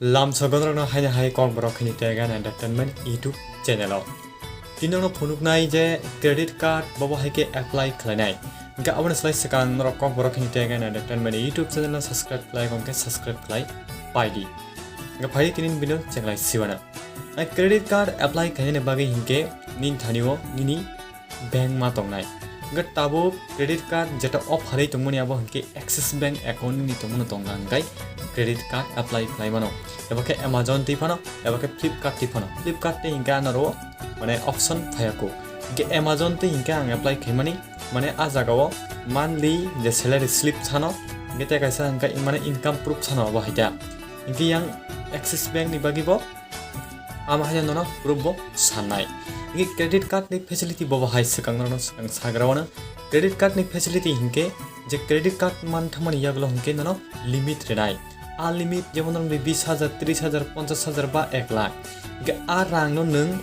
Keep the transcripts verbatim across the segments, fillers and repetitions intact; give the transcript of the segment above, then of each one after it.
Lamsogonrokno haino hai Kokborok khini Tegan Entertainment YouTube channel o. Tini nono phunuknai je credit card bobo hai khe apply khlainai. Hingkhe aboni slai swkang norok Kokborok khini Tegan Entertainment YouTube channel no subscribe khlai kong khe subscribe khlai paidi. Hingkhe phaidi tini video chenglai siwana. Ai credit card apply khlainani bagwi hinkhe nini thani o nini bank ma tongnai. Hingkhe tabuk credit card jeta offer wi tongmani abo hinkhe Axis Bank account ni tongmano tongkha hingkhe credit card apply khlai mano. Eba khe Amazon twi phano, eba khe Flipkart twi phano. Flipkart twi hinkhe ano ro mane option phaiya kho. Hinkhe Amazon twi hinkhe ang apply khaimani mane a jaga o monthly je salary slip sano hinkhe tei kaisa hinkhe mane income proof sano abo hai ta. Hinkhe yang Axis Bank ni bagwi bo Amo haino nono proof bo sannai. Hingke credit card ni facility bobo hai swkang nono swkang sagra wano. Credit card ni facility hingke je credit card man thangmani yagulo hingke nono limit rinai. A limit jemon nono bis hajar, tris hajar, ponchas hajar ba ek lakh. Hingke a rang no nwng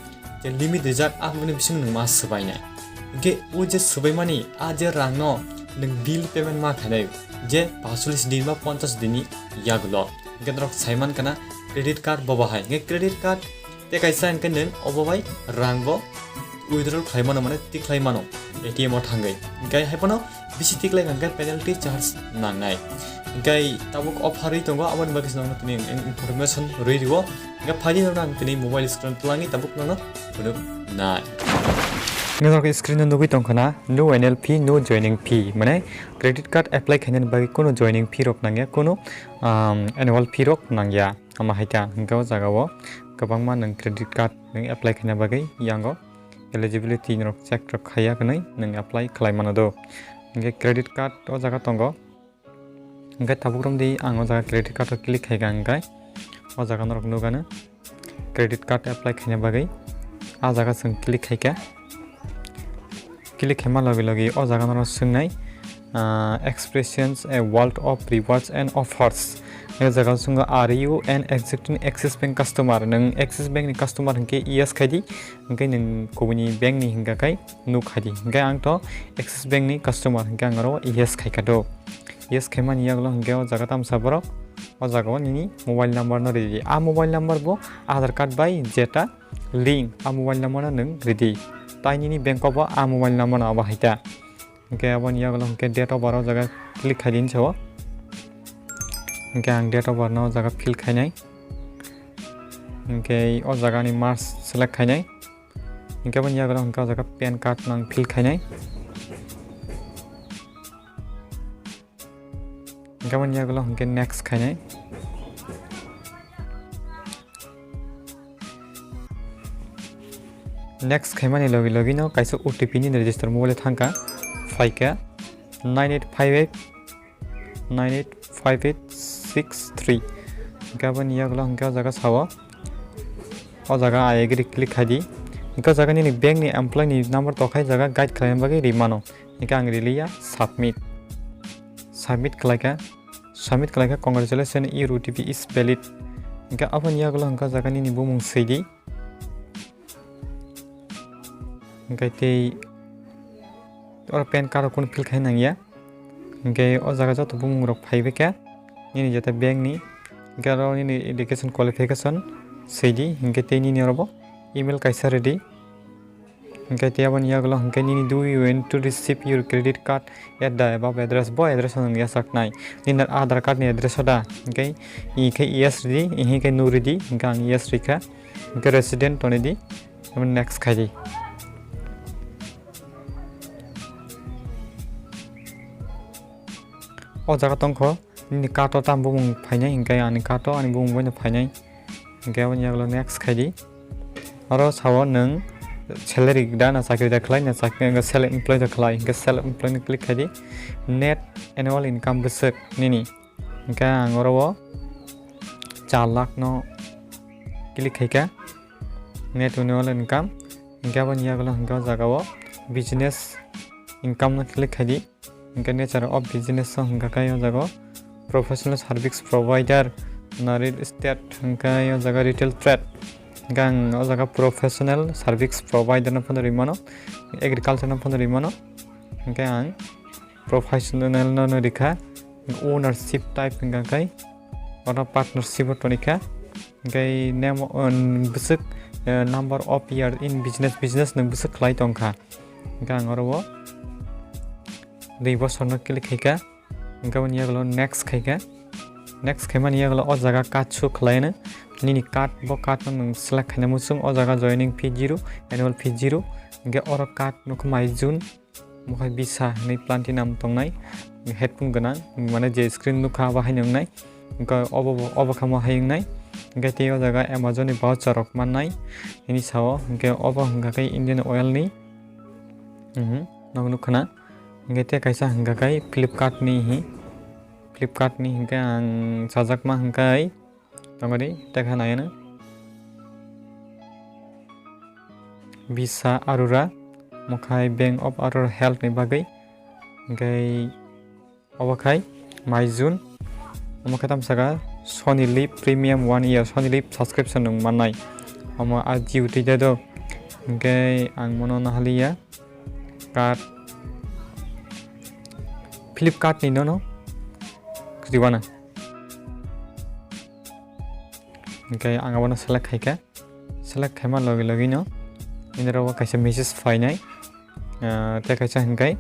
je limit rijak aboni bising nwng ma swbainai. Hingke o je swbaimani a je rang no nwng bill payment ma khainai je pachulis din ba ponchas din ni yagulo. Hingke norok saiman kana credit card bobo hai. Hingke credit card tei kaisa hingke nwng obo bai rang bo withdrawal khlai mano, mane tiklai mano A T M o thangwi. Hingke hai phano bisi tiklai hingke penalty charge nangnai. Hingke tabuk offer wi tongo, aboni bagwi se nokno tini information rwi rwo. Hingke phaidi nokno ang tini mobile screen twlangwi tabuk nokno phunuk nai. Nokno screen o nugwi tongkha na, no annual fee, no joining fee, mane credit card apply khainani bagwi kunu joining fee rok nangya, kunu um, annual fee rok nangya. Ama hai ta hingke o jaga o kwbangma nwng credit card nwng apply khaina bagwi yango eligibility rok check rok khaiya hwnwi nwng apply khlai mano do. Hingke credit card o jaga tongo. Hingke tabuk romdi ang o jaga credit card o click khaika hingke o jaga norok nukgano credit card apply khaina bagwi a jaga chwng click khaika. Click khaima logi logi o jaga norok swngnai, ah, expressions a world of rewards and offers. O jaga swngo, "Are you an existing Axis Bank customer?" Nwng Axis Bank ni customer hingke yes khaidi, hingke nwng kubuni bank ni hingka khai nuk khaidi. Hingke ang to Axis Bank ni customer hingke ang oro yes khaika do. Yes khaimani yagulo hingke o jaga tamsa borok o jaga o nini mobile number no ridi. A mobile number bo Aadhaar card bai jeta link a mobile number no nwng ridi. Tai nini bank o bo a mobile number no abo hai ta. Hingke aboni yagulo hingke date of birth o jaga click khaidi hinsa o. Hingke ang date of birth no o jaga fill khainai. Hingke o jaga ni March select khainai. Hingke aboni yagulo hingke o jaga pan card no ang fill khainai. Hingke aboni yagulo hingke next khainai. Next khaimani logi logi no kaisa O T P ni register mobile thangkha, phaikha nine eight five eight nine eight five eight six three. Hingke aboni yagulo hingke o jaga sao. O jaga I agree click khaidi. Hingke o jaga nini bank ni employee ni number tokhai jaga guide khlaina bagwi ri mano. Hingke ang riliya submit. Submit khlaikha. Submit khlaikha, "Congratulations, your O T P is valid." Hingke aboni yagulo hingke o jaga nini bumung swidi. Hingke tei oro pan card rok kunu fill khai nangya. Hingke o jaga joto bumung rok phaibai kha nini jeta bank ni. Hingke oro nini education qualification swidi. Hingke tei nini oro bo email kaisa ridi. Hingke tei aboni yagulo hingke nini, "Do you want to receive your credit card at the above address?" Bo address o nwng yachaknai. Nini Aadhaar card ni address o da? Hingke, hingke yes ridi, hingke no ridi, hingke ang yes rikha. Hingke resident toni di, abo next khaidi. O jaga tongkho, nini card o tam bumung phainai, hingke ani card o ani bumung boino phainai. Hingke aboni yagulo next khaidi. Oro sao nwng salary da na chakri da khlai, na chakri, hingke self employed da khlai, hingke self employed ni click khaidi. Net annual income bwswk nini. Hingke ang oro o char lakh no click khaika. Net annual income. Hingke aboni yagulo hingke o jaga o business income no click khaidi. Hingke nature of business o hingka khe o jaga o professional service provider, na real estate, hingke o jaga retail trade. Hingke ang o jaga professional service provider no phano rimano, agriculture no phano rimano. Hingke ang professional no rikha, ownership type hingka khe oro partnership o tonikha. Hingke name, um, bwswk, uh, number of year in business, business nwng bwswk khlai tongkha. Hingke ang oro o dui bosorno click khaikha. Hingke aboni yagulo next khaikha. Next khaimani yagulo o jaga card show khlaino. Nini card, bo card no nwng select khaina muchung o jaga joining fee zero, annual fee zero. Hingke oro card nukho mai June. Mohai Visa hinwi platinum tongnai, headphone gwnang, mane je screen nukha abo haino wngnai. Hingke obo bo, obo khe mohai wngnai. Hingke tei o jaga Amazon ni voucher rok mannai hini sao, hingke obo hingka khe Indian Oil ni, mhm, nog nukha na. Hingke tei kaisa hingka khe Flipkart ni hi, Flipkart ni hingke ang chajakma hingke Tongodi, tei kha nai ano. Visa Arora, omo khai Bank of Arora Health ni bagwi. Hingke obo khai Mai June. Omo khe tamo saka Sony Liv Premium one year, Sony Liv subscription nwng mannai. Omo a Jio twi de do. Hingke ang mono nahaliya. Card. Flipkart ni nono. Kwtwi wana. Hingke ang abono select khaikha. Select khaima logi logi no indoro o kaisa message phainai. Ah, tei kaisa hingkai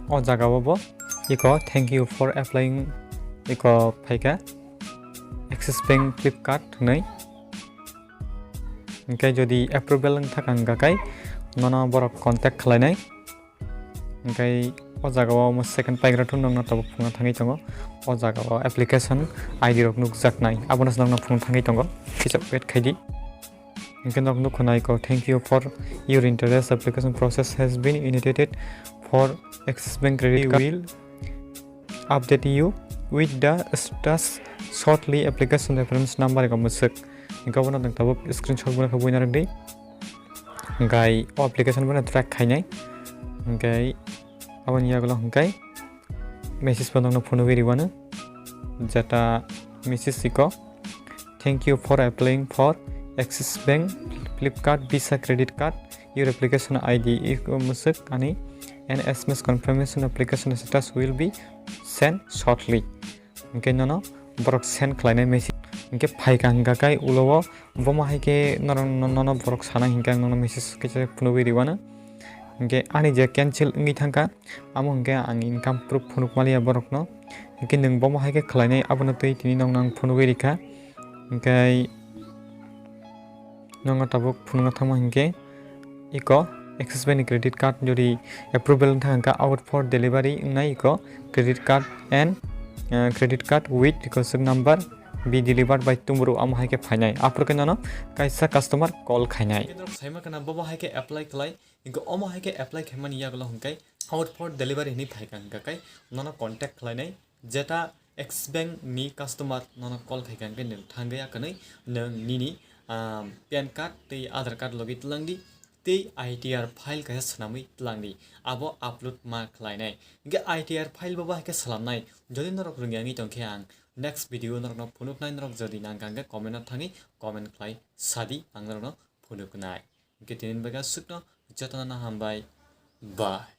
o jaga o bo iko "Thank you for applying" iko phaikha Axis Bank Flipkart hinwi. Hingke jodi approval wng thaka hingka kai nono borok contact khlainai. Hingke o jaga o omo second paigra thun nokno tabuk phunukna thangwi tongo. O jaga o application I D rok nukjaknai, abono se nokno phunuk thangwi tongo. Kisa wait khaidi. Hingke nok nukho nai ko, "Thank you for your interest. Application process has been initiated for Axis Bank credit card. We will update you with the status shortly." Application reference number iko mwswk. Hingke obono nwng tabuk screenshot bono khe buina rwdi. Hingke o application bono track khainai. Hingke aboni yagulo hingke message bo nokno phunugwi rwano. Jeta message iko, "Thank you for applying for Axis Bank Flipkart Visa credit card. Your application I D iko mwswk ani and S M S confirmation application status will be sent shortly." Hingke nono borok send khlainai message. Hingke phaikha hingka kai ulo o, bomo hai khe norok, no-, nono borok sana hingke ang nono message kisa phunugwi rwano. Hingke ani je cancel wngwi thangkha, amo hingke ang income proof phunuk maliya borokno. Hingke nwng bomo hai khe khlainai abono twi tini nokno ang phunugwi rikha. Hingke nokno tabuk phunukna thangma hingke iko Axis Bank ni credit card jodi approval wng thangkha, "Out for delivery" wngnai iko credit card and, uh, credit card with iko swk number be delivered by tomorrow, amo hai khe phainai. Aphuru khe nono kaisa customer call khainai. Hingke norok saima khna bobo hai khe apply khlai, hingke omo hai khe apply khaimani yagulo hingke "Out for delivery" hinwi phaikha hingka kai nono contact khlainai. Jeta Axis Bank ni customer nono call khaikha hingke nwng thangwi akanwi nwng nini, ah, pan card tei Aadhaar card logi twlangdi tei I T R file kaisa swnamwi twlangdi, abo upload ma khlainai. Hingke I T R file bo bahai khe swlamnai. Jodi norok rwngya wngwi tongkhe ang next video norokno phunuknai, norok jodi nangkha hingke comment o thangwi comment khlai sadi, ang norokno phunuknai. Hingke tini bagwi aswkno jotono hambai. Bye.